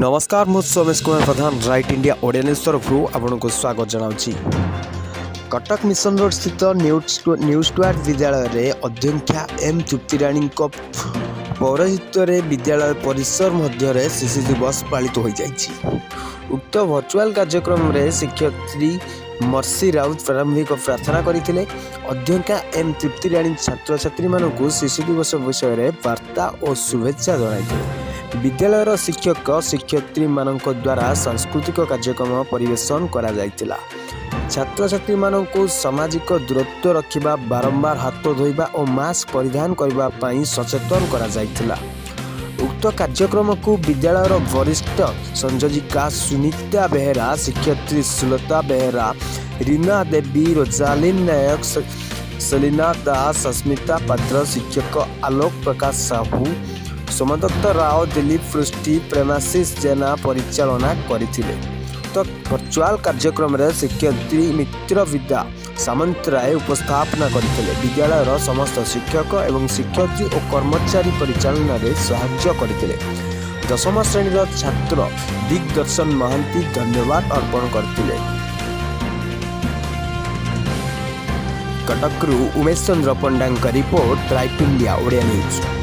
ନମସ୍କାର, ମୁଁ Somesh Kumar Pradhan, right India Odia news ତରଫରୁ ଆପଣଙ୍କୁ ସ୍ୱାଗତ ଜଣାଉଛି। କଟକ ମିଶନ ରୋଡ୍ ସ୍ଥିତ ନ୍ୟୁ ଷ୍ଟୁଆର୍ଟ ବିଦ୍ୟାଳୟରେ ଅଧ୍ୟକ୍ଷା ଏମ୍ ତୃପ୍ତିରାଣୀଙ୍କ ପୌରୋହିତ୍ୟରେ ବିଦ୍ୟାଳୟ ପରିସର ମଧ୍ୟରେ ଶିଶୁ ଦିବସ ପାଳିତ ହୋଇଯାଇଛି। ଉକ୍ତ ଭର୍ଚୁଆଲ କାର୍ଯ୍ୟକ୍ରମରେ ଶିକ୍ଷୟିତ୍ରୀ ମର୍ସି ରାଉତ ପ୍ରାରମ୍ଭିକ ପ୍ରାର୍ଥନା କରିଥିଲେ। ଅଧ୍ୟକ୍ଷା ଏମ୍ ତୃପ୍ତିରାଣୀ ଛାତ୍ରଛାତ୍ରୀମାନଙ୍କୁ ଶିଶୁ ଦିବସ ବିଷୟରେ ବାର୍ତ୍ତା ଓ ଶୁଭେଚ୍ଛା ଜଣାଇଥିଲେ। ବିଦ୍ୟାଳୟର ଶିକ୍ଷକ ଶିକ୍ଷୟିତ୍ରୀମାନଙ୍କ ଦ୍ୱାରା ସାଂସ୍କୃତିକ କାର୍ଯ୍ୟକ୍ରମ ପରିବେଷଣ କରାଯାଇଥିଲା। ଛାତ୍ରଛାତ୍ରୀମାନଙ୍କୁ ସାମାଜିକ ଦୂରତ୍ୱ ରଖିବା, ବାରମ୍ବାର ହାତ ଧୋଇବା ଓ ମାସ୍କ ପରିଧାନ କରିବା ପାଇଁ ସଚେତନ କରାଯାଇଥିଲା। ଉକ୍ତ କାର୍ଯ୍ୟକ୍ରମକୁ ବିଦ୍ୟାଳୟର ବରିଷ୍ଠ ସଂଯୋଜିକା ସୁନିତା ବେହେରା, ଶିକ୍ଷୟିତ୍ରୀ ସୁଲତା ବେହେରା, ରୀନା ଦେବୀ, ରୋଜାଲିନ୍ ନାୟକ, ସେଲିନା ଦାସ, ସସ୍ମିତା ପାତ୍ର, ଶିକ୍ଷକ ଆଲୋକ ପ୍ରକାଶ ସାହୁ, ସୋମଦତ୍ତ ରାଓ, ଦିଲୀପ ପୃଷ୍ଟି, ପ୍ରେମାଶିଷ ଜେନା ପରିଚାଳନା କରିଥିଲେ। ଉକ୍ତ ଭର୍ଚୁଆଲ କାର୍ଯ୍ୟକ୍ରମରେ ଶିକ୍ଷୟିତ୍ରୀ ମିତ୍ରବିଦ୍ୟା ସାମନ୍ତରାୟ ଉପସ୍ଥାପନା କରିଥିଲେ। ବିଦ୍ୟାଳୟର ସମସ୍ତ ଶିକ୍ଷକ ଏବଂ ଶିକ୍ଷୟିତ୍ରୀ ଓ କର୍ମଚାରୀ ପରିଚାଳନାରେ ସାହାଯ୍ୟ କରିଥିଲେ। ଦଶମ ଶ୍ରେଣୀର ଛାତ୍ର ଦିଗ୍ଦର୍ଶନ ମହାନ୍ତି ଧନ୍ୟବାଦ ଅର୍ପଣ କରିଥିଲେ। କଟକରୁ ଉମେଶ ଚନ୍ଦ୍ର ପଣ୍ଡାଙ୍କ report, right India Odia news.